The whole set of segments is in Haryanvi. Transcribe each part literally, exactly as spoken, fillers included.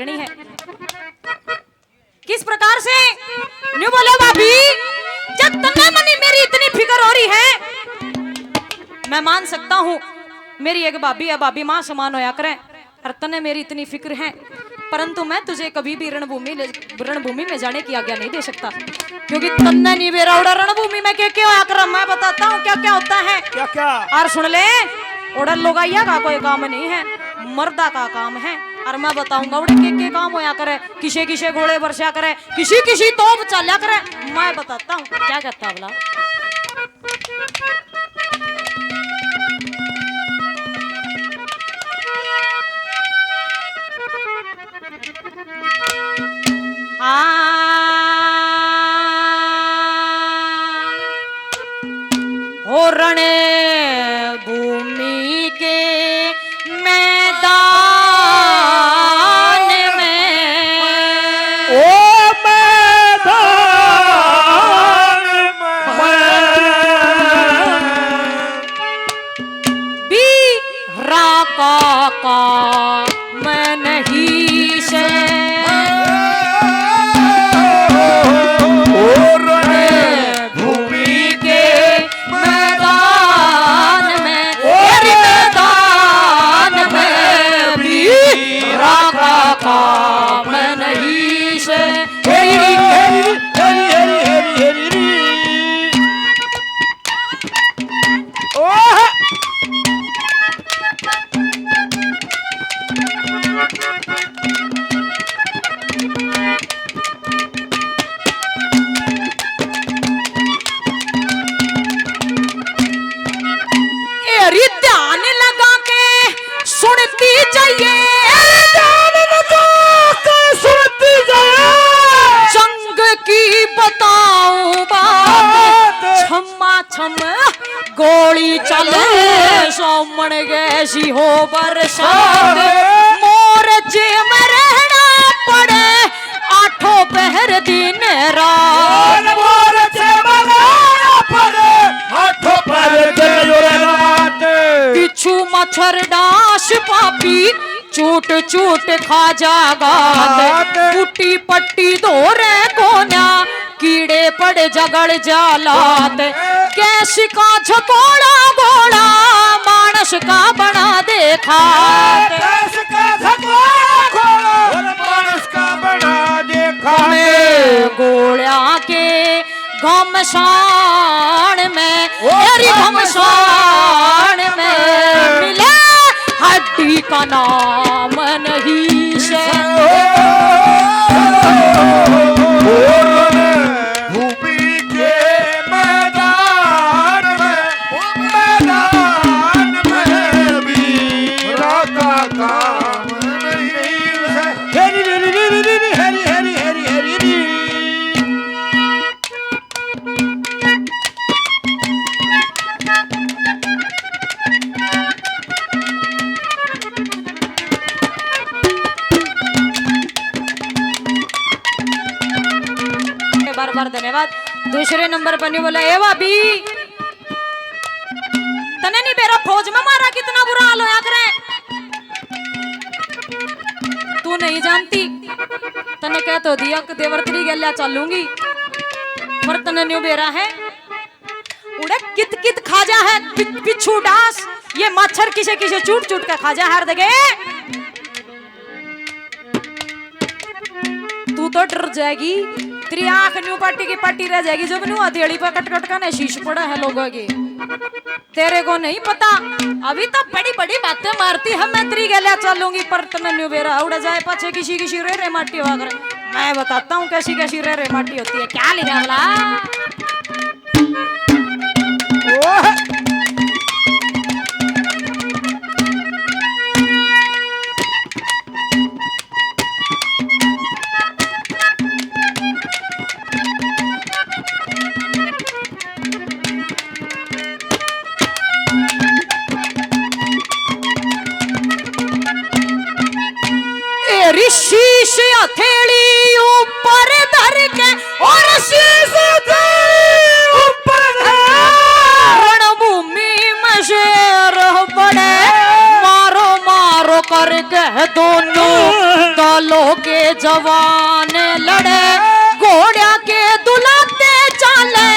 करनी है। किस प्रकार से? न्यू बोलो भाभी, जब तन्ने मनी मेरी इतनी फिक्र हो रही है, मैं मान सकता हूँ, मेरी एक भाभी है, भाभी माँ समान होया करे, और तन्ने मेरी इतनी फिक्र है, परंतु मैं तुझे कभी भी रणभूमि ले, रणभूमि में जाने की आज्ञा नहीं दे सकता, क्योंकि तन्ने नहीं बेरा उड़ा रणभूमि में के के होया करे। मैं बताता हूँ क्या क्या होता है। क्या क्या? और सुन ले, उड़ा लुगाइया का कोई काम नहीं है, मर्दा का काम है। और मैं बताऊंगा उड़े के के काम होया करे, किसे किसे गोले बरसा करे, किसी किसी तोप चाल्या करे। मैं बताता हूँ क्या कहता है भला। हाँ। हो रण भूमि के मैदान में। ओ मैदान में। बीरा का काम नहीं से। और भूमि के मैदान में, और मैदान में भी राखा काम नहीं से। हेरी, हेरी, हेरी, हेरी, हेरी, हेरी। ओह! एरी ध्यान लगा के सुनती जाइए। ध्यान लगा के सुनती जाइए। जंग की बताऊं बात, बात। छमा छम गोली चले, सामन गैसी हो बरसात। मोर जे में रहना पड़े, आठों पहर दिन रात। मोर जे में रहना पड़े, आठों पहर दिन रात। बिच्छू मच्छर डांस पापी, चूट चूट खा जागा। टूटी पट्टी धोरे कोन्या, कीड़े पड़ जगड़ जालात। गैस का झकोड़ा घोड़ा, मानस का बना देखा। गैस का झकोड़ा घोड़ा, मानस का बना देखा। गोलियां के घमसान में, ओ तेरी घमसान में मिले हड्डी का नाम नहीं से। भूमि के मैदान में, मैदान में भी राखा काम नहीं से। हेरी, हेरी, हेरी, हेरी। बार बार धन्यवाद। दूसरे नंबर पर नहीं बोला, ए भाभी, तने नहीं बेरा फौज में मारा कितना बुरा हाल होया करे। तू नहीं जानती, तने कह तो दिया कि देवर तेरी गैल्या चालूंगी, पर तने न्यू बेरा है। उड़े कित कित खा जा है बि-, बिच्छू डांस, ये मच्छर किसे किसे चूट चूट के खा जा है। हर दगे तू तो डर जाएगी, तेरी आंख न्यू पाटी की पाटी रह जाएगी जब न्यू हथेली पर कट कट का ने शीश पड़ा है लोगों के। तेरे को नहीं पता, अभी तो बड़ी बड़ी बातें मारती है, मैं तेरी गैल्या चालूंगी, पर तने न्यू बेरा उड़ा जाए पाछे किसी किसी रे रे माटी वागर। मैं बताता हूँ कैसी कैसी रे रे माटी होती है, क्या ले जा भला। ए ऋषि से हथेली ऊपर धर के और शीश ऊपर रणभूमि में शेर पड़े, मारो मारो और कह दोनों दलों के जवान लड़े, घोड़िया के दुलाते चाले,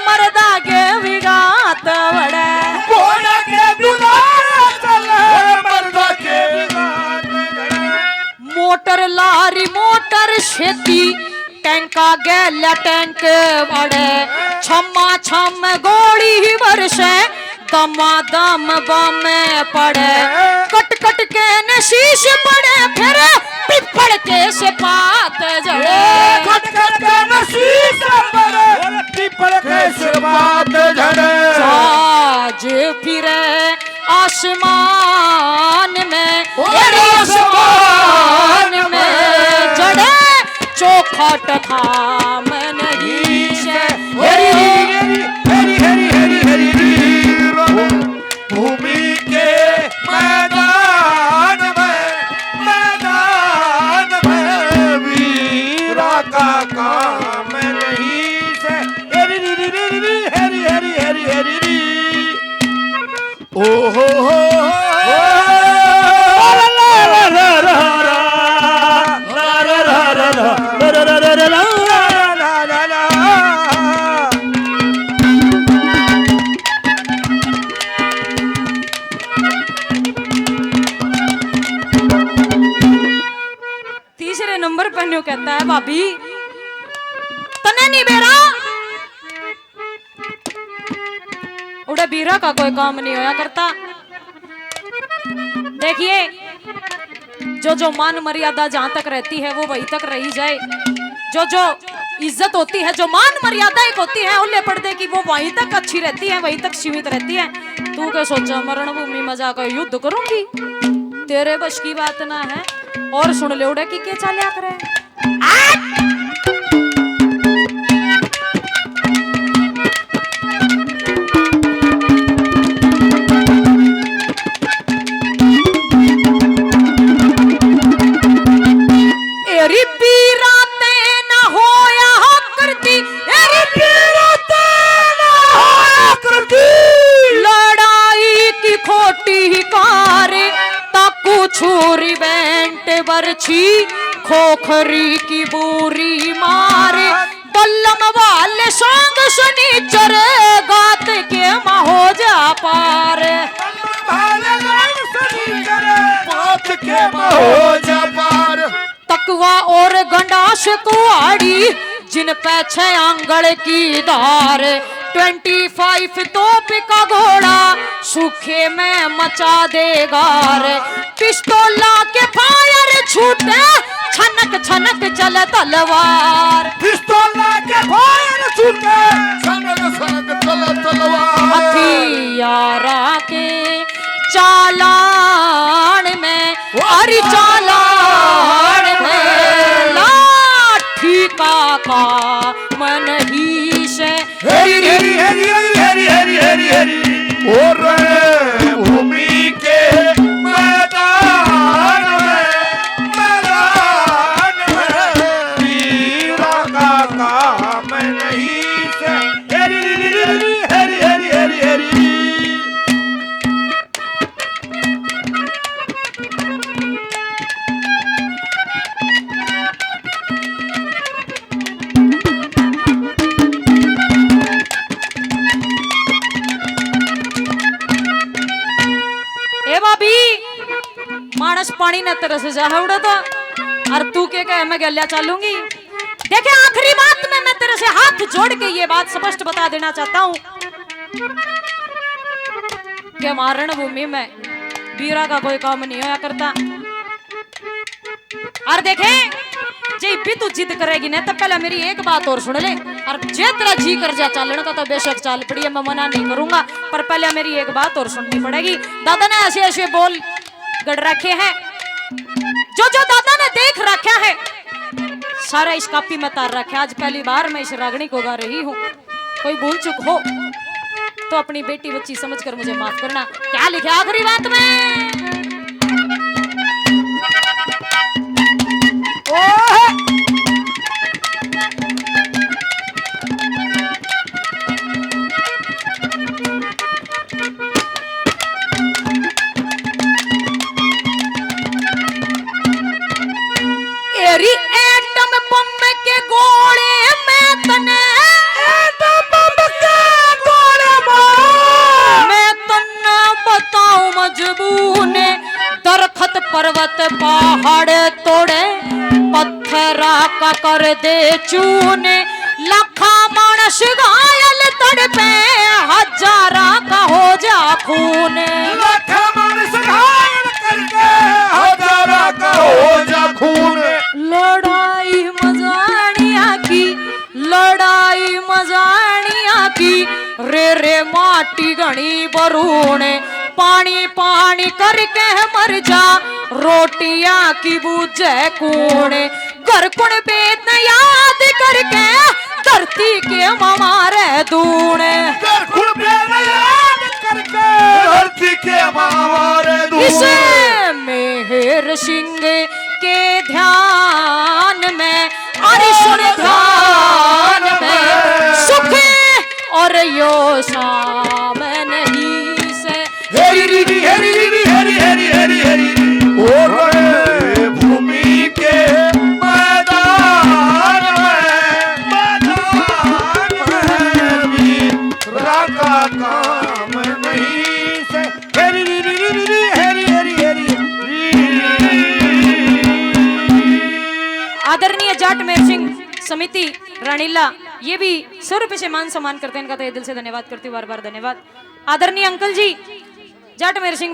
मर्दा के विगात बड़े। घोड़ा के दुलाते चाले, मर्दा के विगात बड़े। मोटर लारी मोटर खेती, टैंका गेल्या टैंक बड़े, छमा छम गोली बरसे, दमा दम बम पड़े। कट कट के न शीश पड़े, फिर पीपल के से पात झड़े। कट कट के न शीश पड़े, पीपल के से पात झड़े। साज फिरे आसमान में, ओ तेरे आसमान आसमान में। में जड़े चौखट थाम नहीं से। हरी हरी हरी हरी हरी हरी हरी। भूमि के मैदान में, मैदान में वीरा का काम नहीं से। हरी हरी हरी हरी हरी हरी हरी। ओ हो हो हो। तीसरे नंबर पर न्यू कहता है, भाभी, तने नहीं बेरा, उड़े बीरा का कोई काम नहीं होया करता। देखिए, जो जो मान मर्यादा जहां तक रहती है, वो वहीं तक रही जाए। जो जो इज्जत होती है, जो मान मर्यादा एक होती है ओले पर्दे की, वो वहीं तक अच्छी रहती है, वहीं तक सीमित रहती है। तू क्या सोचा, मरण भूमि में जाकर युद्ध करूंगी? तेरे बस की बात ना है। और सुन ले उड़े की के चाल्या करे। एरी पीरा ते ना होया करती, एरी पीरा ते ना होया करती। लड़ाई की खोटी कार, ताकू छुरी बैंट बरछी, खोखरी की बुरी मार। बल्लम वाले सांग सनीचर, गात के मा हो जा पार। बल्लम वाले सांग सनीचर, गात के मा हो जा पार। तकवा और गंडास कुहाड़ी, जिन पे छह आंगल की धार। ट्वेंटी फाइव तोप का घोड़ा, सूखे में मचा दे गार। पिस्तौला के फायर छूटे, छनक छनक चले तलवार। पिस्तौला के फायर छूटे, छनक छनक चले तलवार। हथियारा के चालान में, अरे चालान में लाठी का काम नहीं से। हरी हरी हरी हरी हरी हरी हरी हरी। और भूमि के मैदान में, मैदान में वीरा का काम नहीं से। हरी हरी हरी हरी हरी हरी। ए भाभी, मानस पानी न तरस जा है उड़े तो, और तू के कहे मैं गल्या चालूंगी? देखे, आखिरी बात में मैं तेरे से हाथ जोड़ के ये बात स्पष्ट बता देना चाहता हूँ कि हमारे रणभूमि में बीरा का कोई काम नहीं होया करता। और देखे, जे भी तू जिद करेगी ना, तो पहले मेरी एक बात और सुन ले। और जे तेरा जी कर जा चालने का, तो बेशक चाल पड़िए, मैं मना नहीं करूंगा, पर पहले मेरी एक बात और सुननी पड़ेगी। दादा ने ऐसे ऐसे बोल गढ़ रखे हैं, जो जो दादा ने देख रखा है, सारा इस कापी में तार रखा है। आज पहली बार मैं इस रागनी को गा रही हूँ। कोई भूल चूक हो तो अपनी बेटी बच्ची समझकर मुझे माफ करना। क्या लिखा आखिरी बात में? ओह! री एटम बम के गोले मैं तने, एटम बम के गोले मार। मैं तन्ने बताऊं मजबूर ने, दरखत पर्वत पहाड़ तोड़े, पत्थरा का कर दे चूने। लाखा मानस घायल तड़पे, हजारा का हो जा खून। लाखा मानस घायल करके, हजारा का हो जा खून। लड़ाई मजानिया की, लड़ाई मजानिया की, रे रे माटी घणी बरूण। पानी पानी करके मर जा, रोटियां की बूझे कूण। घर कुण बेद याद करके, धरती के मारे धूण। घर कुण बेद याद करके, धरती के मारे धूण। इस मेहर सिंह के ध्यान में, अरे सुन ध्यान में, सुख और यो शाम नहीं से। हेरी री री, हेरी री री, हेरी, हेरी, हेरी, हेरी री। ओ रे भूमि के मैदान में, मैदान में भी राखा काम नहीं से। हेरी री री री री री, हेरी, हेरी, हेरी री। आदरणीय जाट मेर सिंह समिति रानीला, ये भी सौ रुपये से मान सम्मान करते हैं, इनका तहे दिल से धन्यवाद करती हूँ, बार बार धन्यवाद। आदरणीय अंकल जी, जाट मेर सिंह